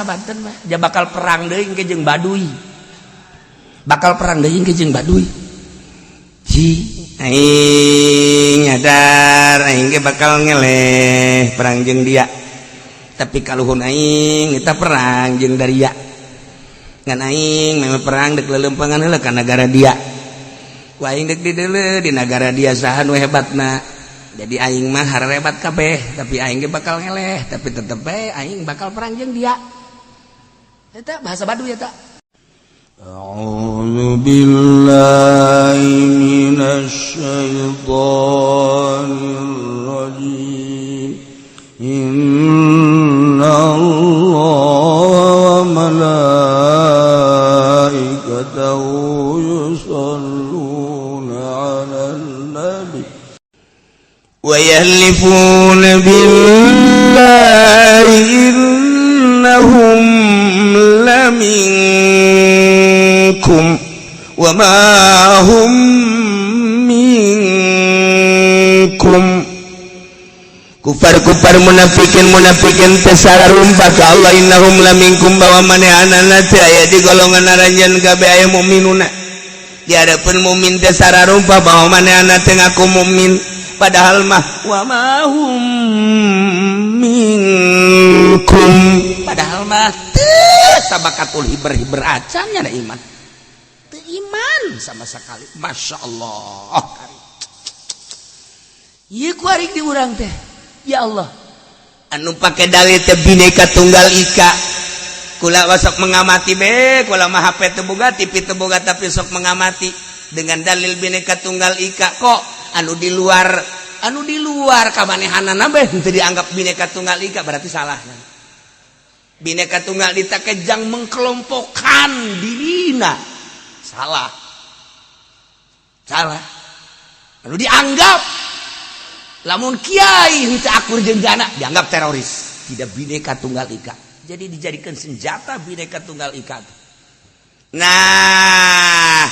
Banten mah dia bakal perang deui ke jeung Baduy, bakal perang deui ke jeung Baduy. Ji, aing nyadar aing ge bakal ngeleh perang jeung dia, tapi kaluhun aing kita perang jeung daria ngan aing memang perang dek lelempangan heula ka nagara dia. Ku aing dek dideuleu di nagara dia saha nu hebatna. Jadi aing mah harebat kabeh, tapi aing ge bakal ngeleh, tapi tetep bae aing bakal perang jeung dia. Eta bahasa Baduy eta. أعوذ بالله من الشيطان الرجيم. إن الله وملائكته يصلون على النبي. ويحلفون بالله إنهم لمنكم وما هم منكم. Kufar-kufar, munafikin munafikin teh sarumpah ka Allah, إنهم لمنكم, bahwa manehanana teh aya di golongan aranjeun kabeh, aya mukminuna. Di hadapan mukmin teh sararumpah bahwa manehana teh ngaku mukmin, padahal mah وما هم منكم, padahal mah teu sabakatul hiber-hiber acan nya iman, teu iman sama sekali. Masya Allah, ieu kuari di urang teh, ya Allah, anu pake dalil teh Bineka Tunggal Ika. Kula sok mengamati be, kula mah HP teu boga, TV teu boga, tapi sok mengamati dengan dalil Bineka Tunggal Ika. Kok anu di luar kamanehanana be henteu dianggap Bineka Tunggal Ika? Berarti salah. Bineka Tunggal Ika kejang mengkelompokkan dirina, salah, salah. Anu dianggap lamun kiai henteu akur jeung jana dianggap teroris, tidak Bineka Tunggal Ika. Jadi dijadikan senjata Bineka Tunggal Ika. Nah,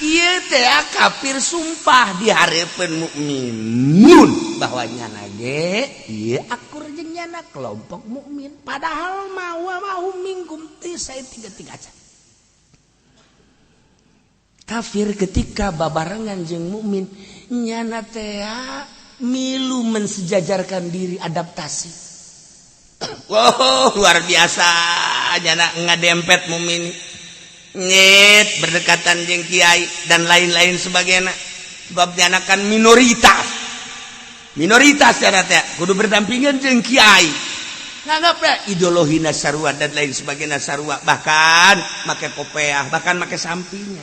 ieu teh kafir sumpah di hareupeun mukminun bahwa nyana ge ieu akur jeung nyana, kelompok mukmin, padahal mah وما هم منكم teh saya tiga tiga aja. Kafir ketika babarengan jeung mukmin, nyana teh milu mensejajarkan diri, adaptasi. Wow, luar biasa, nyana ngadempet mukmin, nyet berdekatan jeung kiai dan lain-lain sebagainya, sebab nyana kan minoritas, minoritas nyana teh kudu berdampingan jeung kiai, nganggap ya ideologi sarua dan lain sebagainya sarua, bahkan make kopeah, bahkan make sampingnya.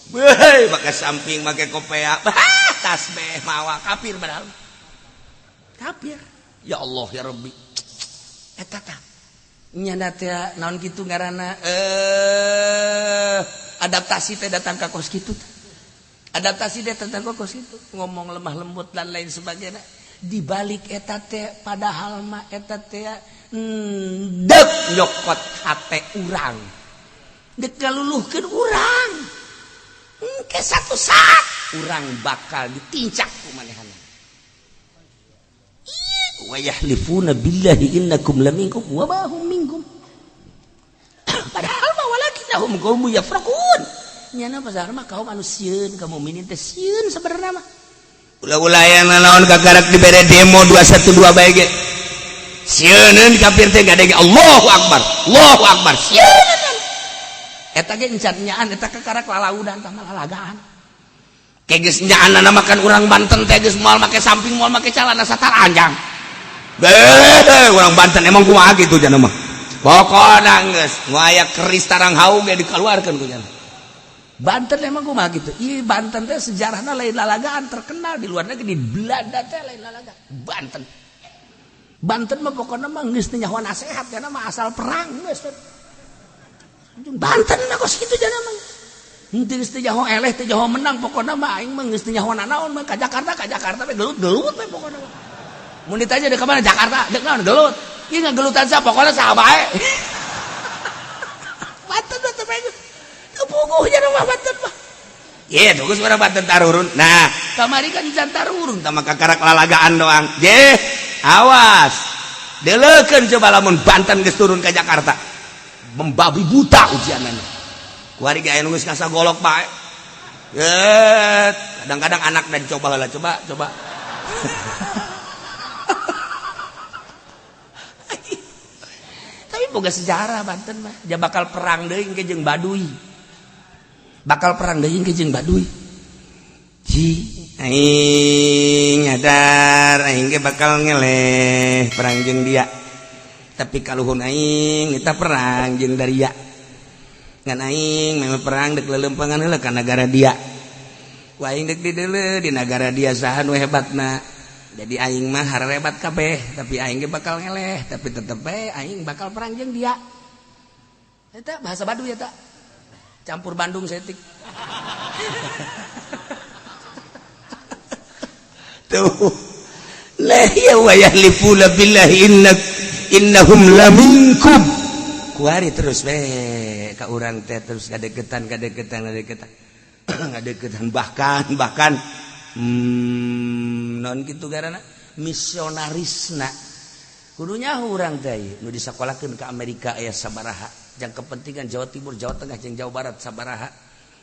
Weh, make samping, make kopeah, tasbih mawa, kafir, padahal kafir. Ya Allah, ya Rabbi, eta tah nyana teh naon kitu ngaranna, adaptasi teh datang ka kos kitu, adaptasi teh datang ka kos kitu, ngomong lemah lembut dan lain sebagainya. Di balik eta teh padahal mah eta teh dek nyokot hate urang, dek ngaluluhkeun urang. Engke satu saat urang bakal ditincak ku manehana. ويحلفون بالله إنكم لمنكم وما هم منكم, padahal mah ولكنهم قوم يفرقون. Nyana pasar mah kaum anu sieun ka mukminin teh, sieun sebenarnya mah. Ulah-ulah yang naon kakarak dibere demo 212 bae ge sieuneun kafir teh, gade Allahu akbar, Allahu akbar, sieun. Eta ge encan nyaan, eta kakarak lalaudan tah, lalagaan. Kayak geus nyaanna makan urang Banten teh geus moal make samping, moal make calana sataranjang. Beh, urang Banten emang kumaha gitu jana mah. Pokona geus nu aya keris tarang haung ge dikeluarkeun ku jana. Banten emang kumaha gitu. Ih, Banten teh sejarahna lain lalagaan, terkenal di luar negeri, di Belanda teh lain lalagaan. Banten. Banten mah pokokna mah geus teu nyaho nasehat jana mah, asal perang geus. Banten mah kos kitu jana mah. Henteu geus teu nyaho eleh, teu nyaho menang, pokokna mah aing mah geus teu nyaho nanaon mah, ka Jakarta, ka Jakarta we, gelut-gelut we pokokna mah. Mun ditanya dek ka mana? Jakarta, dek naon? Gelut. Ieu ngagelutan sa pokokna saha bae. Banten mah teu teu puguh nya mah Banten mah. Ye, bagus urang Banten tarurun. Nah, kamari kan can tarurun tah mah kakarak lalagaan doang. Je, awas. Deleukeun coba lamun Banten geus turun ka Jakarta. Membabi buta ujianana. Kuari ge aya nu geus ngasagolok bae. Kadang-kadang anak dan coba lah, coba coba. Tapi boga sejarah Banten mah. Dia bakal perang deui ke jeung Baduy. Bakal perang deui ke jeung Baduy. Ji, aing nyadar aing ge bakal ngeleh perang jeung dia. Tapi kaluhun aing kita perang jeung daria. Ngan aing memang perang dek lelempangan heula ka nagara dia. Ku aing dek dideuleu di nagara dia saha nu hebatna. Jadi aing mah harebat kabeh, tapi aing ge bakal ngeleh, tapi tetep bae aing bakal perang jeung dia. Eta bahasa Baduy eta. Campur Bandung setik. Tuh. La ya wa yahlifuna billahi innahum laminkum. Kuari terus we ka urang teh terus kadeketan kadeketan kadeketan. Ngadeketan bahkan non gitu karena misionarisna kudunya urang teh nu disakolahkeun ka Amerika aya sabaraha jang kepentingan Jawa Timur, Jawa Tengah jeung Jawa Barat sabaraha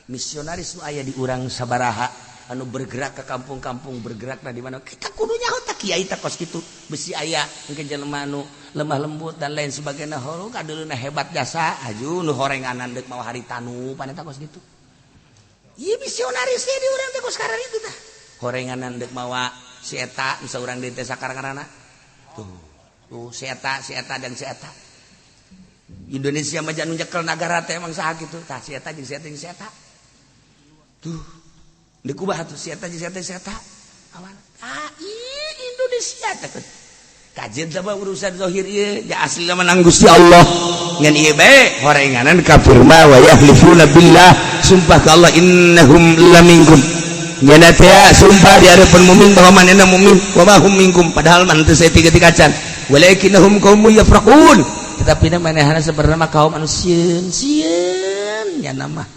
misionaris nu aya di urang sabaraha anu bergerak ke kampung-kampung bergerakna di mana kita kudunya tah kiai tah kos kitu besi aya engke jelema anu lemah lembut dan lain sebagainya holu kadeuleuna hebat jasa aju nu horenganan deuk mawa haritanu paneta kos kitu. Ieu misionaris di urang teh kos kararitu itu tah horenganan dek mawa si eta bisa urang di teh sakarang-karana tuh tuh si eta dan si eta Indonesia mah anu nyekel nagara teh emang saha kitu tah si eta jeung si eta jeung si eta tuh deuk kumaha tuh si eta jeung si eta si eta awan ah Indonesia teh kajian teh urusan zahir ieu ya asli menang Gusti Allah ngan ieu bae horenganan kafir mah wa yahlifuna billah sumpah ka Allah innahum laminkum nyana teh sumpah di hadapan mukmin bahwa manehna mukmin wa ma hum minkum padahal man teu saeutik-eutik acan walakinnahum qaumun yafraqun tetapi manehna sebenarnya kaum anu sieun sieun nyana mah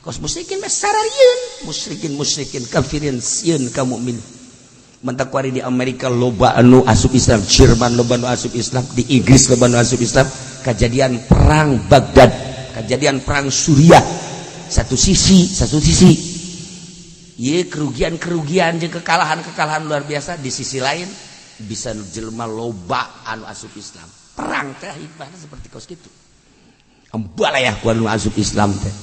kos musyrikin mah sararieun musyrikin musyrikin kafirin sieun ka mukmin mentak kuari di Amerika loba anu asup Islam, Jerman loba anu asup Islam, di Inggris loba anu asup Islam, kejadian perang Baghdad, kejadian perang Suriah satu sisi ye kerugian-kerugian jeung kekalahan-kekalahan luar biasa di sisi lain bisa jelema loba anu asup Islam. Perang teh hikmahna seperti kos kitu. Embalayah ku anu asup Islam teh.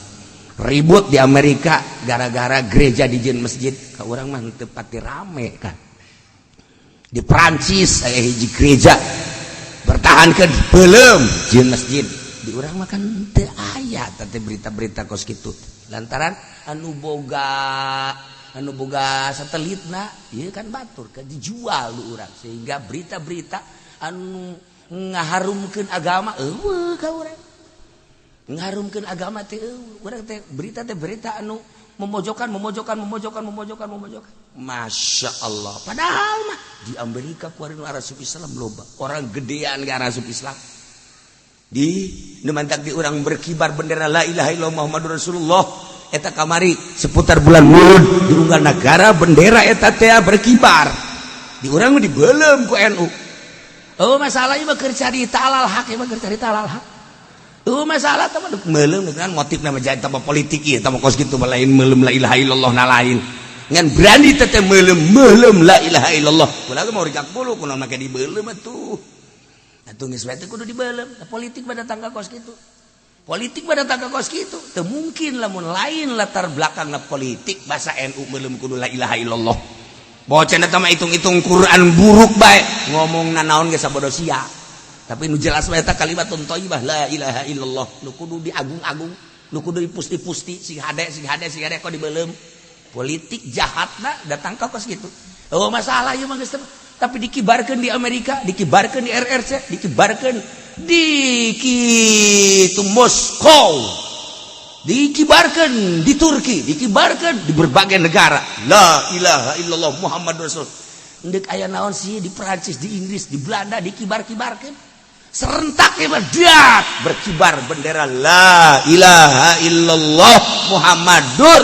Ribut di Amerika gara-gara gereja dijieun masjid, ka urang mah teu pati rame kan. Di Prancis aya hiji gereja bertahankeun beuleum jieun masjid. Di urang mah kan teu aya teh berita-berita kos kitu. Lantaran anu boga satelitna ieu kan batur kan dijual lu urang sehingga berita-berita anu ngaharumkeun agama eueuh ka urang ngaharumkeun agama teh eueuh urang teh berita anu memojokkan memojokkan memojokkan memojokkan memojokkan Masya Allah padahal mah di Amerika kuari nu arasup Islam loba orang gedean ge arasup Islam di nu mantak di urang berkibar bendera la ilaha illallah Muhammadur Rasulullah eta kamari seputar bulan Maulud di unggal negara bendera eta teh berkibar di urang mah dibeuleum ku NU. Oh masalah ieu mah keur carita alal hak ieu mah keur carita alal hak. Oh masalah teh mah meuleum dengan motifna mah jadi tambah politik ieu tambah kos kitu mah lain meuleum la ilaha illallah na lain. Ngan berani teh meuleum meuleum la ilaha illallah. Ulah ge mau rikak bulu kunaon make dibeuleum atuh. Atuh geus bae teh kudu dibeuleum. Politik mah datang ka kos kitu. Politik pada tangga kos kitu teu mungkin lamun lain latar belakangna politik bahasa NU meuleum kudu la ilaha illallah. Bocah eta mah hitung-hitung Quran buruk bae ngomongna naon ge sabodo sia. Tapi nu jelas bae eta kalimatun thayyibah la ilaha illallah nu kudu diagung-agung, nu kudu dipusti-pusti sing hade sing hade sing hade kok dibeuleum. Politik jahatna datang ka kos kitu. Oh masalah ieu mah geus tapi dikibarkeun di Amerika, dikibarkeun di RRC, dikibarkeun di kitu Moskow, dikibarkan di Turki, dikibarkan di berbagai negara. La ilaha illallah Muhammad Rasul. Ndek aya naon sih di Perancis, di Inggris, di Belanda dikibar-kibarkan. Serentak dak berkibar bendera la ilaha illallah Muhammadur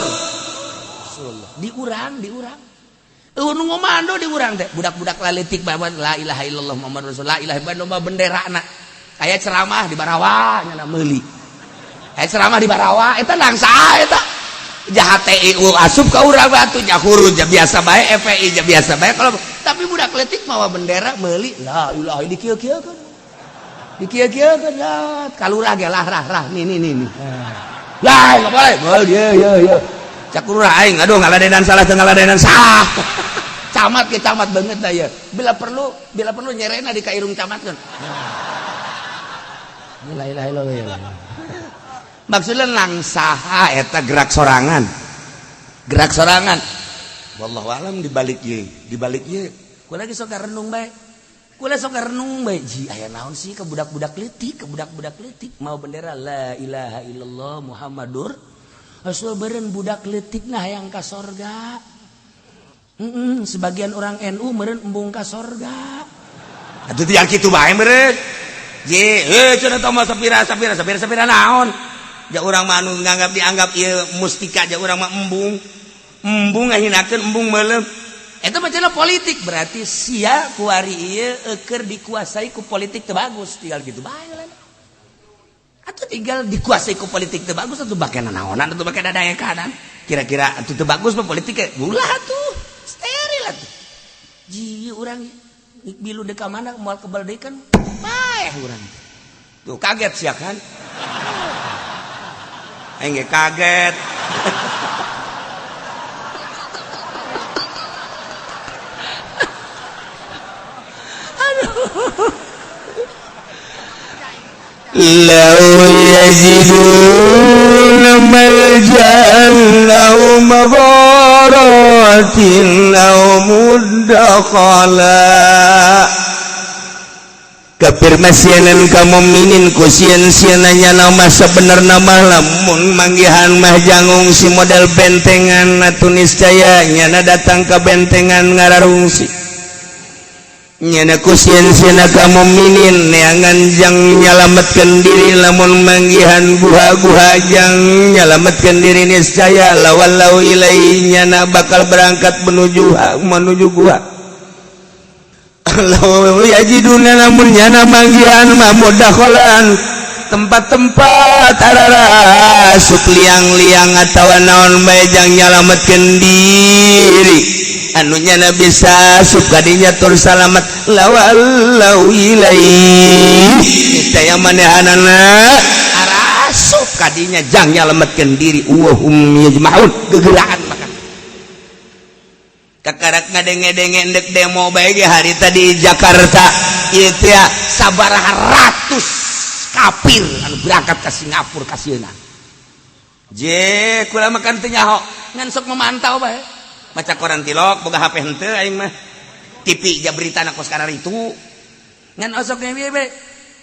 Rasulullah. Diurang, diurang. Euweuh nu ngomando di urang teh, budak-budak laletik bae la ilaha illallah Muhammad Rasulullah, la ilaha illallah benderana. Aya ceramah di Barawa nya meuli. Aya ceramah di Barawa eta langsa eta. Jahat TIU asup ka urang batu nya huruf biasa bae, FPI biasa bae kalau tapi budak letik mawa bendera meuli la ilaha di kieu-kieukeun. Di kieu-kieukeun ya kalurah ge lah rah rah nih nih nih nih. Lah enggak boleh. Boleh ya ya ya. Cak lurah aing aduh ngaladenan salah teu ngaladenan salah. Camat ke camat banget dah ya. Bila perlu nyerena di kairung camat kan. La ilaha illallah. Maksudnya langsaha eta gerak sorangan. Gerak sorangan. Wallahu alam dibalik ieu, dibalik ieu. Kula ge sok renung bae. Kula sok renung bae. Ji aya naon sih ke budak-budak leutik, ke budak-budak leutik mau bendera la ilaha illallah Muhammadur Rasul beren budak leutik nah hayang ka sorga. Sebagian orang NU meureun embung ka sorga. Atuh tiang kitu bae meureun. Je, heuh cenah teh mah sapira sapira sapira sapira naon? Ja urang mah anu nganggap dianggap ieu mustika ja urang mah embung. Embung ngahinakeun embung meuleum. Eta mah cenah politik berarti sia kuari ieu eueur dikuasai ku politik teu bagus tinggal gitu bae lah. Atau tinggal dikuasai ku politik teu bagus atau bake naonan atau bake dadaekanan. Kira-kira atuh teu bagus mah politik ulah atuh. Steril atuh. Ji urang bilu deka mana moal kebal deui kan paeh urang. Tuh kaget sia kan. Aing ge kaget. Aduh. لو يجدون ملجأ أو مغارات أو مدخلا Kafir masienan ka mukminin ku sieun-sieunanya nama sebenarna mah lamun manggihan mah janggung si model bentengan atuh niscaya nyana datang ka bentengan ngararungsi nyana ku sieun-sieunna ka mukminin neangan jang nyalametkeun diri lamun manggihan guha-guha jang nyalametkeun diri niscaya lawalau ilai nyana bakal berangkat menuju menuju guha. Yajiduna lamun nyana manggihan mah mudakhalan tempat-tempat ararasup liang-liang atawa naon bae jang nyalametkeun diri anu nyana bisa asup kadinya tur salamet lawallau ilaihi taya manehanana arasup kadinya jang nyalametkeun diri wa hum yajma'un gegeraan. Kakarak ngadenge-denge endek demo bae ge hari tadi Jakarta ieu teh sabaraha ratus kafir anu berangkat ke Singapura kasieuna. Je kula makan teu nyaho ngan sok memantau bae maca koran tilok boga HP henteu aing mah TV ja beritana kos karar itu ngan osok ge bae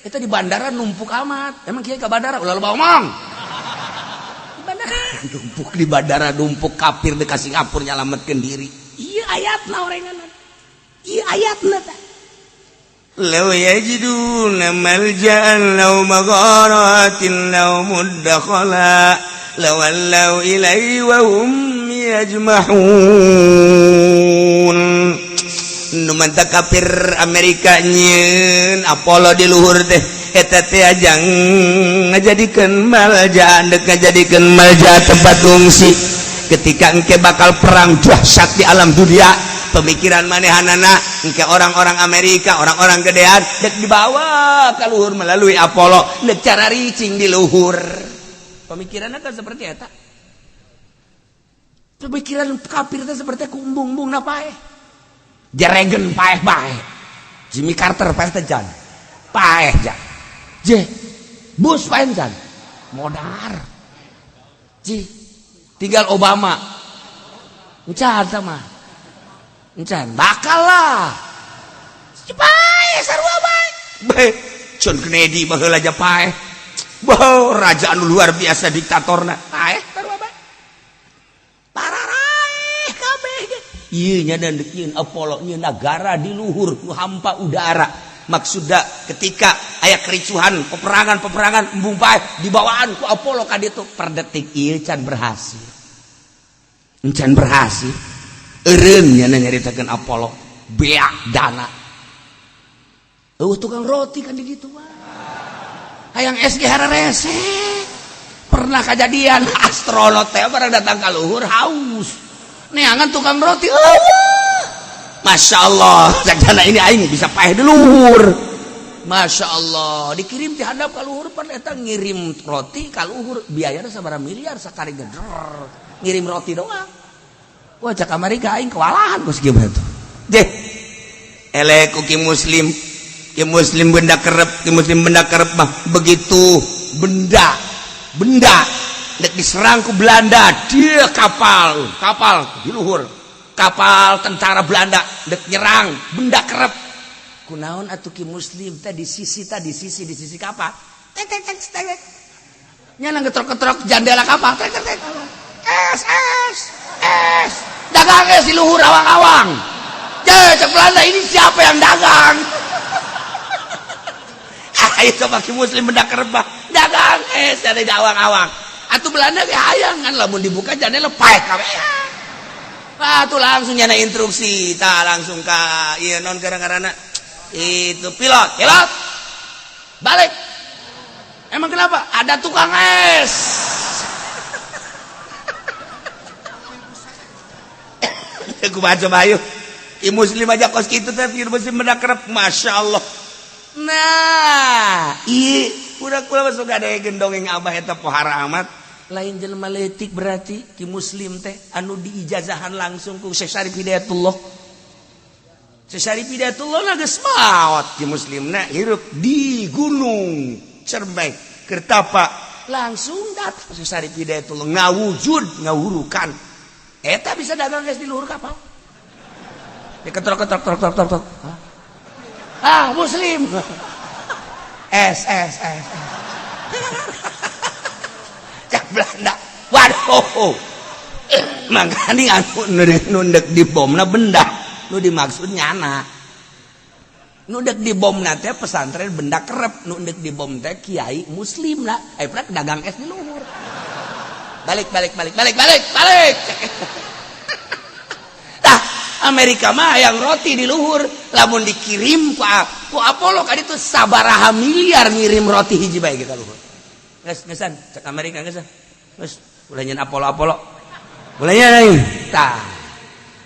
eta di bandara numpuk amat emang kieu ka bandara ulah loba omong di bandara numpuk di bandara numpuk kafir dekat Singapura nyalametkeun diri. Iya ayatna orengan. Iya ayatna teh. Law yajiduna malja'an law magharatin law muddakhala lawallaw ilaihi wa hum yajmahun. Nu mantap kafir Amerika nyieun Apollo di luhur teh eta teh ajang ngajadikeun malja deuk ngajadikeun malja tempat ngungsi ketika engke bakal perang dahsyat di alam dunia pemikiran manehanana engke orang-orang Amerika orang-orang gedean dek dibawa ke luhur melalui Apollo dek cara ricing di luhur pemikirannya kan seperti eta pemikiran kafir teh seperti kumbung-bung na paeh Jeregen paeh bae Jimmy Carter paeh teh jan paeh jan je Bush paeh jan modar ji tinggal Obama encan sama encan bakal lah paeh sarua bae bae John Kennedy baheula aja paeh bah raja anu luar biasa diktatorna paeh sarua bae pararaeh kabeh ieu nya dan deuk Apollo nyeun negara di luhur nu hampa udara maksudna ketika aya kericuhan peperangan-peperangan embung paeh dibawaan ku Apollo ka ditu per detik ieu can berhasil encan berhasil. Eureun nya nyaritakeun Apollo beak dana. Eueuh tukang roti kan di ditu mah. Hayang es ge hararese. Pernah kejadian astronot teh barang datang ka luhur haus. Neangan tukang roti. Eueuh. Masya Allah, dana ini aing bisa paeh di luhur. Masya Allah, dikirim ti handap ka luhur pan eta ngirim roti ka luhur biayana sabaraha miliar sakali geder. Ngirim roti doang. Wah, cak Amerika aing kewalahan kos kieu mah tuh. Deh. Eleh ku ki muslim. Ki muslim benda kerep, ki muslim benda kerep mah begitu benda benda dek diserang ku Belanda, dia kapal, kapal di luhur. Kapal tentara Belanda dek nyerang benda kerep. Kunaon atuh ki muslim teh di sisi teh di sisi di sisi kapal. Tek tek tek tek. Nya ngetrok-ketrok jandela kapal. Tek tek tek. Es es es. Dagang es di luhur awang-awang. Cek Belanda ini siapa yang dagang? Ayo coba ki muslim benda kerep mah dagang es dari awang-awang. Atuh Belanda ge hayang kan lamun dibuka jandela paeh kabeh. Ah tuh langsung nyana instruksi, tah langsung ka ieu non gara-garana itu pilot, pilot balik. Emang kenapa? Ada tukang es. Aku baca bayu. Ki muslim aja kos kitu teh ki muslim benda kerep, Masya Allah. Nah, ieu udah kula masuk ada gendong yang abah eta pohara amat. Lain jelema leutik berarti ki muslim teh anu diijazahan langsung ku Syekh Syarif Hidayatullah. Syekh Syarif Hidayatullah na geus maot ki muslimna hirup di Gunung Cermai Kertapa langsung datang Syekh Syarif Hidayatullah ngawujud ngawurukan eta bisa dagang geus di luhur kapal. Diketrok-ketrok trok trok trok trok. Ah, muslim. S S S. Cak Belanda. Waduh. Makanya anu nundek di bomna benda nu dimaksud nyana. Nu dek di bom teh pesantren benda kerep, nu dek di bom teh kiai muslim lah. Eh prak dagang es di luhur. Balik balik balik balik balik balik. Tah Amerika mah yang roti di luhur, lamun dikirim ku Apollo kan itu sabaraha miliar ngirim roti hiji bae ka luhur. Geus geusan cek Amerika geus. Geus ulah nyeun Apollo Apollo. Ulah nyeun. Tah.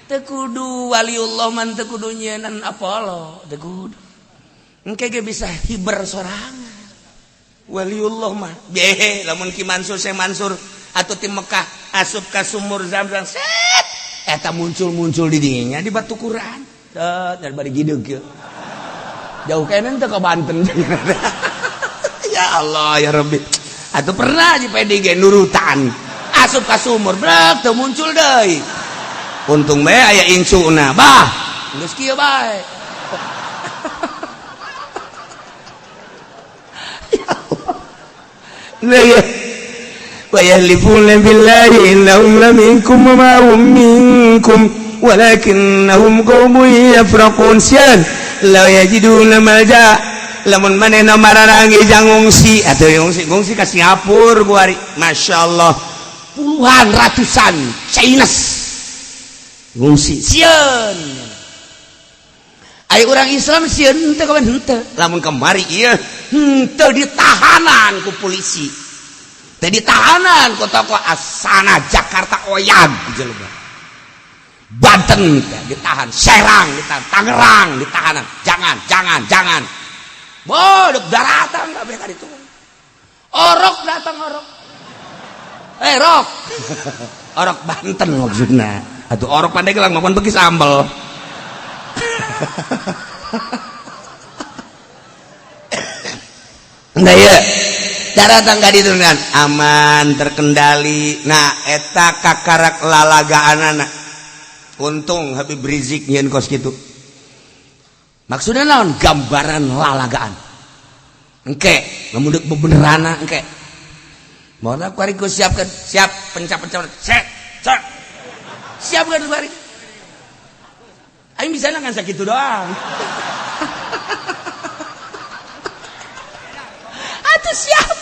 Teu kudu waliullah man teu kudu nyieun Apollo, teu kudu. Engke ge bisa hiber sorangan. Waliullah mah behe lamun Ki Mansur Syekh Mansur atau ti Mekah asup ka sumur Zamzam set eta muncul-muncul di dinginnya di batu Quran. Set dari bari gideug kieu. Jauh kene teu ka Banten. Ya Allah ya Rabbi. Atuh pernah di PDG nurutan asup ka sumur brek teu muncul deui. Untung bae aya incuna bah geus kieu bae. Ya Allah. Lah wa yahlifuna billahi innahum laminkum wa ma hum minkum walakinnahum qaumun yafraqun. Sian la yajiduna malja lamun manehna mararangi jang ngungsi atuh ngungsi ngungsi ka Singapura kuari. Masya Allah puluhan ratusan Chinese ngungsi sieun. Ai urang Islam sieun teu kawan henteu lamun kamari ieu henteu ditahanan ku polisi teh ditahanan ku tokoh asana Jakarta oyag jelema Banten teh ditahan, Serang ditahan, Tangerang ditahanan. Jangan jangan jangan. Bodok daratan kabeh ka ditu. Orok datang orok. Rok. Orok Banten maksudna. Atuh orok Pandeglang makan beki sambel. Nah ya, daratan ka ditu kan aman terkendali. Nah eta kakarak lalagaanana. Untung Habib Rizik nyieun kos kitu. Maksudna naon? Gambaran lalagaan. Engke, lamun deuk bebenerana engke. Moal kuari ku siapkeun, siap pencap-pencap. Set, set. Siapkeun kuari. Aing bisa ngan sakitu doang. Atuh siap.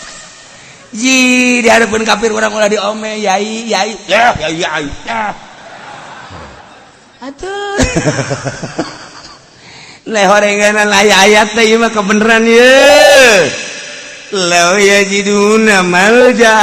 Ji di hadapan kafir urang ulah diome, yai, yai. Ya, yai, yai. Ya. Atuh. Lehorenganan aya ayat teh ieu mah kebenaran ye. Law yajiduna malja,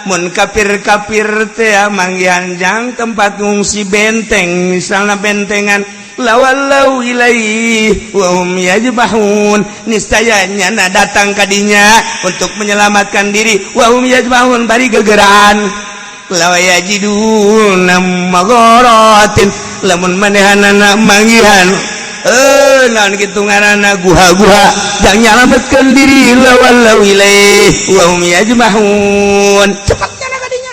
mun kafir-kafir teh manggihan jang tempat ngungsi, benteng misalnya bentengan, lawallau ilaihi wa hum yajmahun, niscaya nyana datang kadinya untuk menyelamatkan diri, wa hum yajmahun, bari gegeraan. Law yajiduna magharatin, lamun manehanana manggihan naon kitu ngaranna, guha-guha jang nyalametkeun diri, lawallau ilaih wa hum yajmahun, cepat nyana kadinya.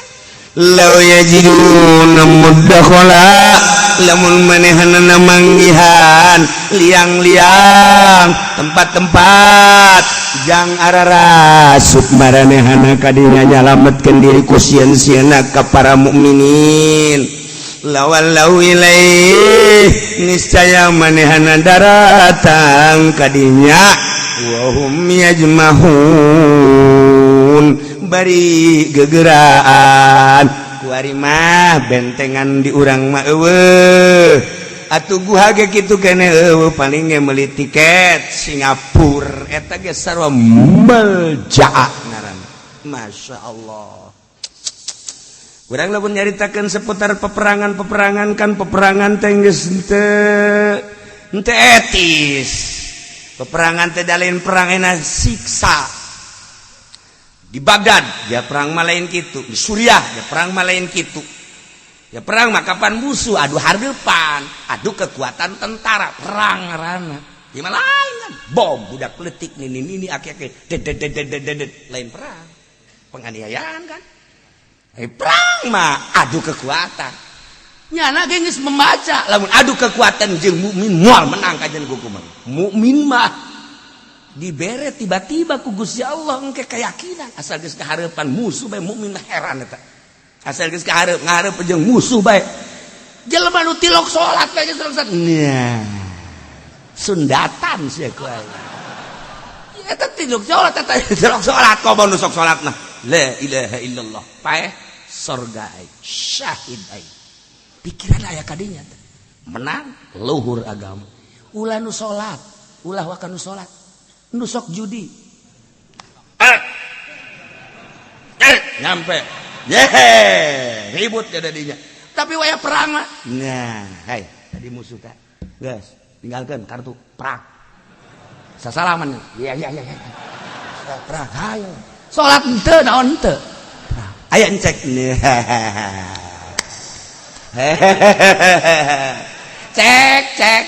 Law yajiduna mudakhala, lamun manehanana manggihan liang-liang, tempat-tempat jang ararasup maranehana kadinya nyalametkeun diri ku sieun-sieunna ka para mukminin, lawallau ilaih, niscaya manehana daratang kadinya, wahum yajmahun, bari gegeraan. Kuari mah bentengan di urang mah euweuh atuh, guha ge kitu kene euweuh, paling ge meuli tiket Singapura eta ge sarua malja'a ngaranna. Masya Allah. Kurang lamun nyaritakeun seputar peperangan-peperangan kan, peperangan teh geus henteu henteu etis. Peperangan teh lain perang enak siksa. Di Baghdad ya perang mah lain kitu, di Suriah ya perang mah lain kitu. Ya perang mah kapan musuh adu hareupan, adu kekuatan tentara, perang ngaranna. Di mana lain kan bom budak letik nini nini aki-aki det det det det det, lain perang. Penganiayaan kan. Perang mah adu kekuatan. Nyana ge geus membaca lamun adu kekuatan jeung mukmin moal menang kajian hukuman. Mukmin mah dibere tiba-tiba ku Gusti Allah engke keyakinan asal geus kahareupan musuh bae mukmin mah heran eta. Asal geus kahareup ngahareup jeung musuh bae. Jelema nu tilok salat bae geus salat. Nya. Sundatan sia ku aing. Eta tilok salat, eta tilok salat komo nu sok salat mah. La ilaha illallah. Paeh sorga aing, syahid aing. Pikiran aya kadinya teh. Menang luhur agama. Ulah nu salat, ulah waka nu salat. Nu sok judi. Eh. Eh, nyampe. Yehe, ribut ya dadinya. Tapi waya perang mah. Nah, hai, tadi musuh teh. Geus, tinggalkeun kartu perang. Sasalaman. Iya. Perang, hayo. Salat henteu naon henteu. Perang. Aya encek. Cek, cek.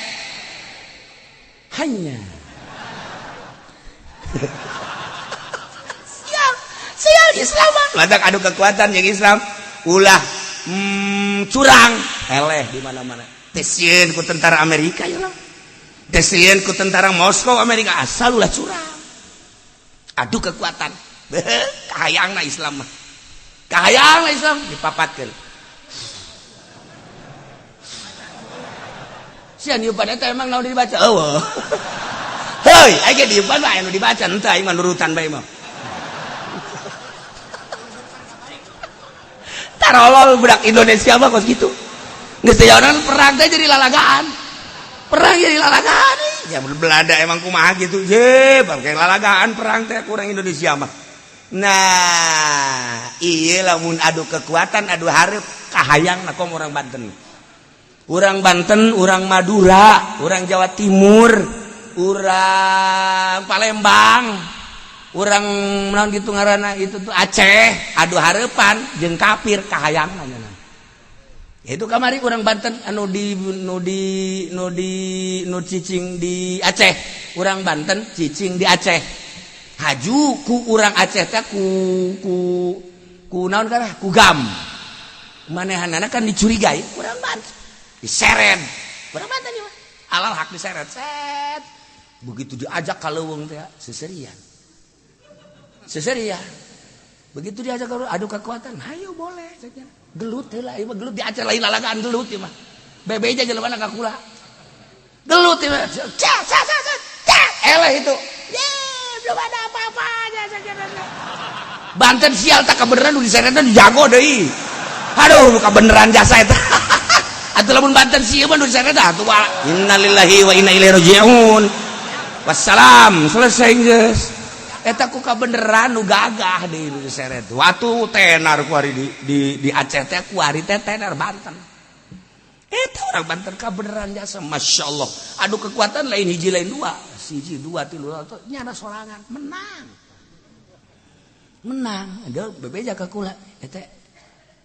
Hanya. Sial, sial Islam. Lantak adu kekuatan yang Islam. Ulah curang, eleh di mana-mana. Teu sieun ku tentara Amerika ya lah. Teu sieun ku tentara Moskow Amerika asal ulah curang. Adu kekuatan. Kahayangna Islam mah. Kahayangna Islam dipapatkeun. Sia niupan eta emang naon dibaca? Eueuh. Heuy, aing ge diupan mah anu dibaca henteu, aing mah nurutan bae mah. Tarolol budak Indonesia mah kos kitu. Geus teh perang teh jadi lalagaan. Perang jadi lalagaan. Ya Belanda emang kumaha gitu. Ye, bangke lalagaan perang teh kurang Indonesia mah. Nah, iya lamun adu kekuatan, adu hareup kahayang komo orang Banten. Orang Banten, orang Madura, orang Jawa Timur, orang Palembang, orang naon gitu ngaranna itu tuh Aceh, adu hareupan jeung kafir kahayang nya. Itu kamari orang Banten anu di nu di nu di nu cicing di Aceh, orang Banten cicing di Aceh. Haju ku urang Aceh teh ku ku ku naon kana ku gam. Manehanana kan dicurigai urang Banten. Diseret. Urang Banten ieu mah. Alal hak diseret. Set. Begitu diajak ka leuweung teh seserian. Seserian. Begitu diajak ke adu kekuatan, hayo boleh saja. Gelut heula ieu mah, gelut di Aceh lain lalagaan gelut ieu mah. Bebeja jelema ka kula. Gelut ieu mah. Ca ca ca ca. Eleh itu. Ye, belum ada apa-apanya saja. Banten sial tak kebeneran nu diseretna jago deui. Aduh, nu kabeneran jasa eta. Atuh lamun Banten sieun mah nu diseret atuh innalillahi wa inna ilaihi rajiun. Wassalam, selesai geus. Eta ku kabeneran nu gagah deui nu diseret. Waktu tenar kuari di Aceh teh kuari teh tenar Banten. Eta orang Banten kabeneran jasa, Masya Allah. Aduh, kekuatan lain hiji lain dua. Siji dua tilu atau nyana sorangan menang. Menang. Ada bebeja ka kula. Eta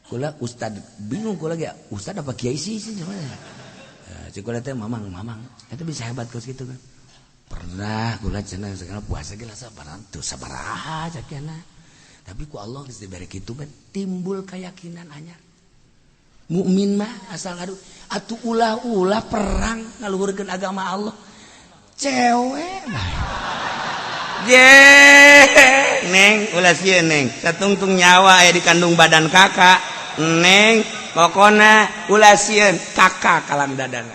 kula ustad bingung kula ge, ustad apa kiai sih sih cik kula teh mamang mamang. Eta bisa hebat kos gitu kan. Pernah kula cenah segala puasa ge sabaran tuh sabaraha cakena. Tapi ku Allah geus dibere kitu timbul keyakinan anyar. Mukmin mah asal aduh atuh ulah-ulah perang ngaluhurkeun agama Allah. Cewek mah. Je, neng, ulah sieun neng. Satungtung nyawa aya di kandung badan kakak. Neng, pokona ulah sieun kakak kalang dadana.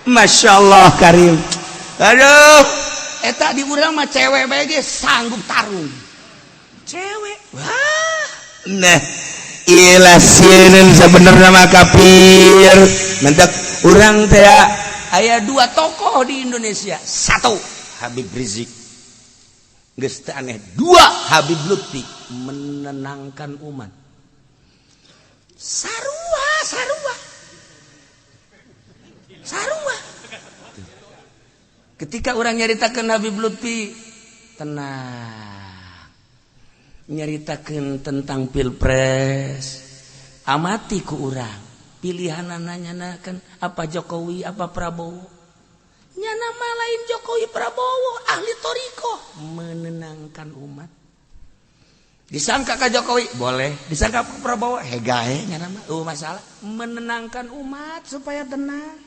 Masya Allah karim. Aduh, eta di urang mah cewek bae ge sanggup tarung. Cewek. Wah. Nah, ilah sieun sebenarnya mah kafir. Mentak urang teh aya dua tokoh di Indonesia. Satu, Habib Rizik. Geus teu aneh. Dua, Habib Lutfi menenangkan umat. Sarua, sarua. Sarua. Ketika orang nyaritakeun Habib Lutfi tenang. Nyaritakeun tentang pilpres. Amati ku urang. Pilihan nanya kan apa Jokowi apa Prabowo. Nyana mah lain Jokowi Prabowo, ahli toriko menenangkan umat. Disangka ka Jokowi boleh, disangka ka Prabowo hegae nyana mah masalah menenangkan umat supaya tenang.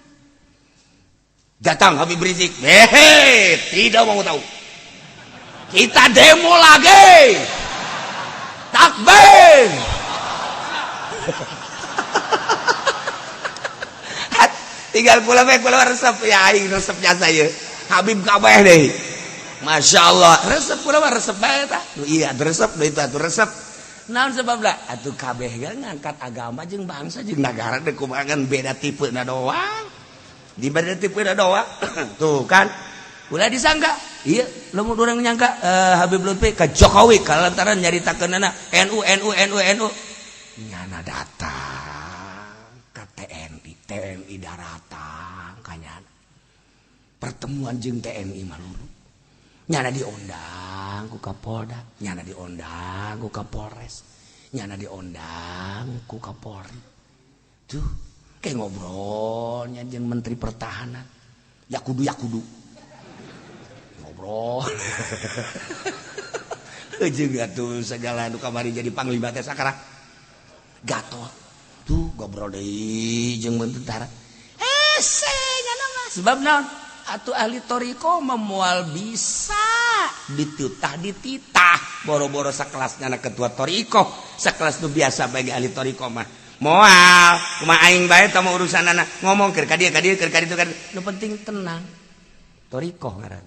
Datang Habib Rizik, hehe, tidak mau tahu. Kita demo lagi. Takbir. Tinggal kula bae kula resep ya aing resep jasa ieu. Habib kabeh deui. Masya Allah, resep kula mah resep bae tah. Iya, resep deui tah, resep. Naon sebabna? Atuh kabeh ge ngangkat agama jeung bangsa jeung nagara deui kumaha beda tipe na doang. Di beda tipe na doang. Tuh kan. Ulah disangka. Iya, lamun urang nyangka Habib Lutfi ka Jokowi kalantaran nyaritakeunana NU NU NU NU. Nyana datang ka TNI, TNI daratang kanyana. Pertemuan jeung TNI maluru. Nyana diondang ku Kapolda, nyana diondang ku Kapolres, nyana diondang ku Kapolri. Tuh, kayak ngobrolnya jeung Menteri Pertahanan. Ya kudu ya kudu. Ngobrol. Jeung atuh segala nu kamari jadi panglima teh sakara. Gatot. Tuh ngobrol deui jeung tentara. Hese nyana mah sebab naon? Atuh ahli toriko memual bisa ditutah dititah boro-boro sakelasnya anak ketua toriko sakelas nu biasa bagi ahli toriko mah moal kumaha aing bae tah urusan anak ngomong keur ka dieu ka dieu keur ka ditu ka nu penting tenang. Toriko ngaran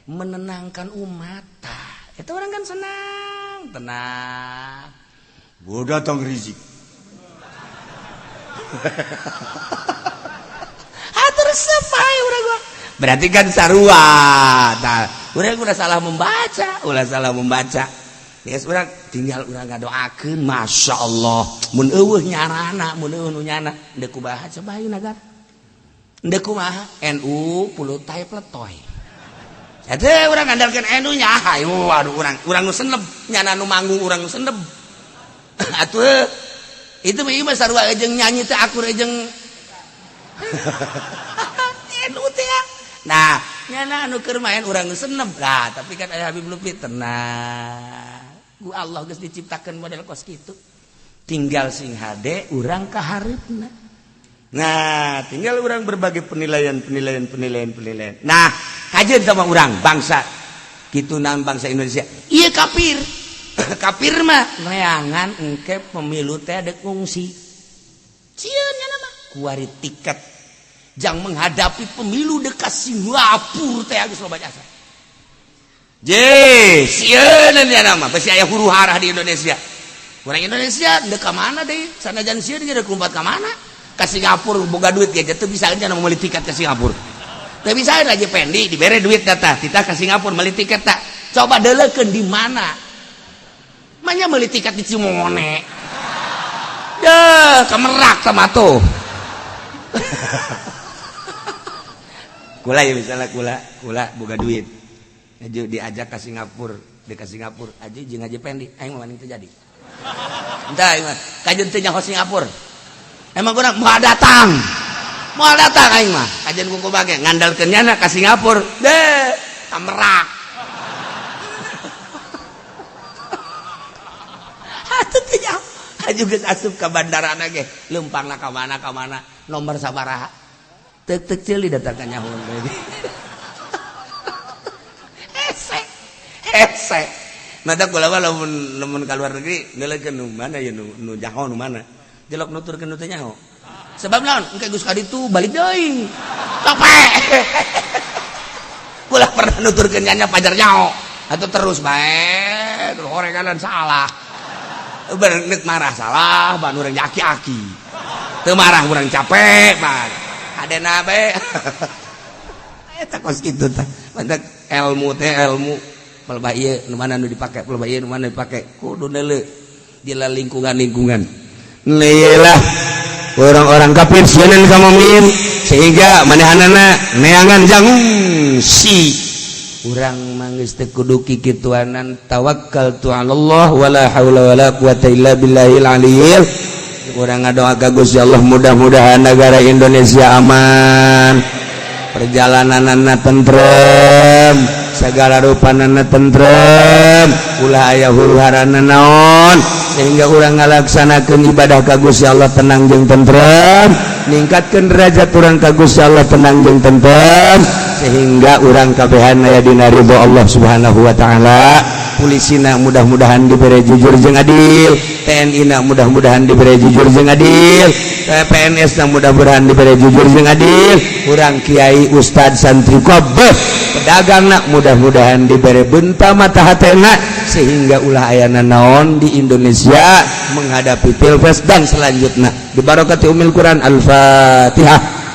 menenangkan umat tah eta orang kan senang tenang. Gua datang Rizik. Atur sepai urang gua. Berarti kan sarua. Tah, urang udah salah membaca, ulah salah membaca. Geus urang tinggal urang ngadoakeun, Masya Allah. Mun eueuh nyarana, mun eueuh nu nyana, deuk kumaha coba ayeuna nagara. Deuk kumaha NU puluh tae pletoy. Eta urang ngandalkeun NU nya, hayu aduh urang nu seneb, nyana nu manggung urang nu seneb. Atuh itu mah ieu mah sarua jeung nyanyi teh akur jeung NU teh. Nah, nyana anu keur main urang nu seneb. Nah, tapi kan aya Habib Lutfi tenang. Ku Allah geus diciptakeun model kos kitu. Tinggal sing hade urang ka hareupna. Nah, tinggal urang berbagai penilaian penilaian penilaian penilaian. Nah, kajeun sama urang bangsa kitu naon bangsa Indonesia. Ieu kafir. Kafir mah neangan engke pemilu teh dek ngungsi. Sieun nya mah kuari tiket jang menghadapi pemilu dekat Singapura teh geus loba jasa. Je, sieun nya mah besi aya huru hara di Indonesia. Urang Indonesia ndek ka mana deui? Sanajan sieun ge rek lumpat ka mana? Ka Singapura boga duit ge teu bisa aja meuli tiket ke Singapura. Teu bisa aja Pendi dibere duit data, kita ke Singapura meuli tiket tak. Coba deuleukeun di mana? Manya meuli tiket di Cimone. Deh, ka Merak sama tuh. Kula ya misalnya kula boga duit. Aju diajak ke Singapura, di ke Singapura, aja jeung Haji Pendi, aing mah teu jadi. Entah aing mah kajeun teu nyaho Singapura. Emang kurang moal datang. Moal datang aing mah. Kajeun ku bage ngandalkeun nyana ka Singapura. Deh, ka Merak. Atuh teu nyaho. Aju geus asup ka bandara ge, leumpangna ka mana nomor sabaraha. Tek tek ceuli datang ka nyaho deui. Hese. Hese. Mata kula mah lamun ka luar negeri neuleukeun nu mana ya nu nyaho nu mana. Jelok nuturkeun nu teu nyaho. Sebab naon? Engke geus ka ditu balik deui. Capek. Kula pernah nuturkeun nya pajar nyaho. Atuh terus bae, terus horenganan salah. Bareng marah salah, ban urang aki-aki. Teu marah urang capek, ban. Hadena bae. Eta kos kitu tah. Mantak ilmu teh ilmu pelbah ieu nu mana nu dipake, pelbah ieu nu mana dipake. Kudu neuleu di lingkungan-lingkungan. Lah orang-orang kafir sieun ka mukmin sehingga manehanana neangan jangsi. Urang mah geus teu kudu kikituanan, tawakkaltu 'alallah wala haula wala quwata illa billahil aliyil. Urang ngadoa ka Gusti Allah mudah-mudahan negara Indonesia aman, perjalananana tentrem, segala rupanana tentrem, ulah aya huru-harana naon, sehingga urang ngalaksanakeun ibadah ka Gusti Allah tenang jeung tentrem, ningkatkeun derajat urang ka Gusti Allah tenang jeung tentrem, sehingga urang kabehan aya dina ridho Allah Subhanahu wa taala. Polisina mudah-mudahan diberi jujur jeung adil, TNI na mudah-mudahan diberi jujur jeung adil, PNS na mudah-mudahan diberi jujur jeung adil, urang kiai, ustad, santri, kabeh pedagang na mudah-mudahan diberi benta mata hatena sehingga ulah ayana naon di Indonesia menghadapi pilpres dan selanjutnya. Dibarokati umil Quran. Al-Fatihah.